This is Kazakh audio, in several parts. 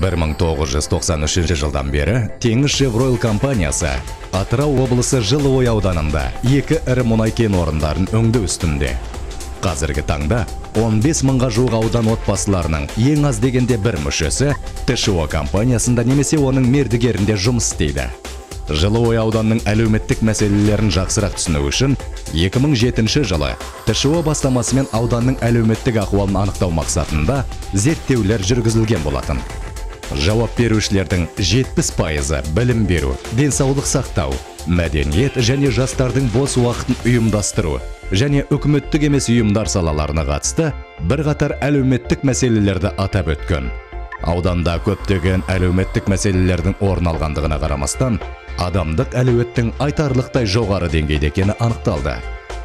1993 жылдан бері Теңізшевройл компаниясы Атырау облысы Жылыой ауданында екі ірі мұнай кен орындарын өңдеу үстінде. Қазіргі таңда 15 мыңға жуық аудан отбасыларының ең аз дегенде бір мүшесі ТШО компаниясында немесе оның мердігерінде жұмыс істейді. Жылыой ауданының әлеуметтік мәселелерін жақсырақ түсіну үшін 2007 жылы ТШО бастамасымен ауданның әлеуметтік ахуалын анықтау мақсатында зерттеулер жүргізілген болатын. Жауап берушілердің 70%-ы білім беру, денсаулық сақтау, мәдениет және жастардың бос уақытын ұйымдастыру және үкіметтік емес ұйымдар салаларына қатысты бірқатар әлеуметтік мәселелерді атап өткен. Ауданда көптеген әлеуметтік мәселелердің орын алғандығына қарамастан, адамдық әлеуеттің айтарлықтай жоғары деңгейде екені анықталды.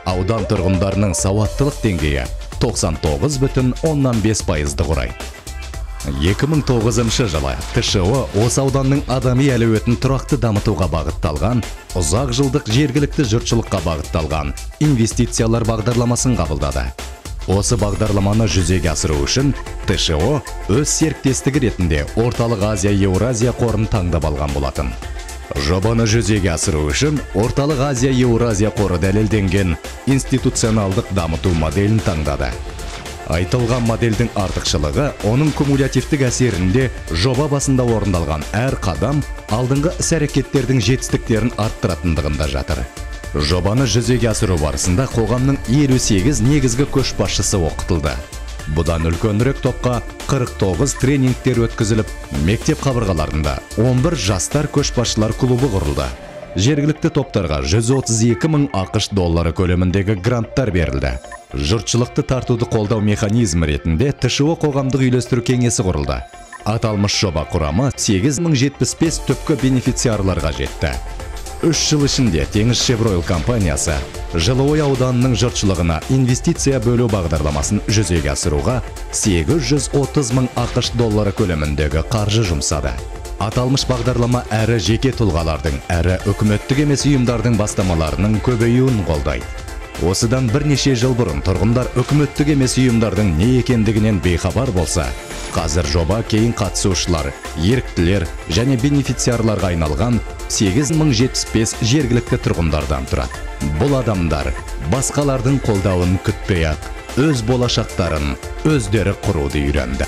Аудан тұрғындарының сауаттылық деңгейі 99,5%-ды құрайды. 2009 жылы ТШО осы ауданның адами әлеуетін тұрақты дамытуға бағытталған, ұзақ жылдық жергілікті жұртшылыққа бағытталған инвестициялар бағдарламасын қабылдады. Осы бағдарламаны жүзеге асыру үшін ТШО өз серіктестігі ретінде Орталық Азия Еуразия қорын таңдап алған болатын. Жобаны жүзеге асыру үшін Орталық Азия Еуразия қоры дәлелденген институционалдық дамыту моделін таңдады. Айтылған модельдің артықшылығы оның кумулятивтік әсерінде жоба басында орындалған әр қадам алдыңғы іс-әрекеттердің жетістіктерін арттыратындығында жатыр. Жобаны жүзеге асыру барысында қоғамның 58 негізгі көшбасшысы оқытылды. Бұдан үлкенірек топқа 49 тренингтер өткізіліп, мектеп қабырғаларында 11 жастар көшбасшылар клубы құрылды. Жергілікті топтарға 132 мың ақш доллары көлеміндегі гранттар берілді. Жұртшылықты тартуды қолдау механизмі ретінде ТШО қоғамдық үйлестіру кеңесі құрылды. Аталмыш жоба құрамы 8075 түпкі бенефициарларға жетті. 3 жыл ішінде Теңізшевройл компаниясы Жылыой ауданының жұртшылығына инвестиция бөлу бағдарламасын жүзеге асыруға 830 мың ақш доллары көлеміндегі қаржы жұмсады. Аталмыш бағдарлама әрі жеке тұлғалардың, әрі үкіметтік емес ұйымдардың бастамаларының көбеюін қолдайды. Осыдан бірнеше жыл бұрын тұрғындар үкіметтік емес ұйымдардың не екендігінен бейхабар болса, қазір жоба кейін қатысушылар, еріктілер және бенефициарларға айналған 8075 жергілікті тұрғындардан тұрады. Бұл адамдар басқалардың қолдауын күтпей-ақ, өз болашақтарын өздері құруды үйренді.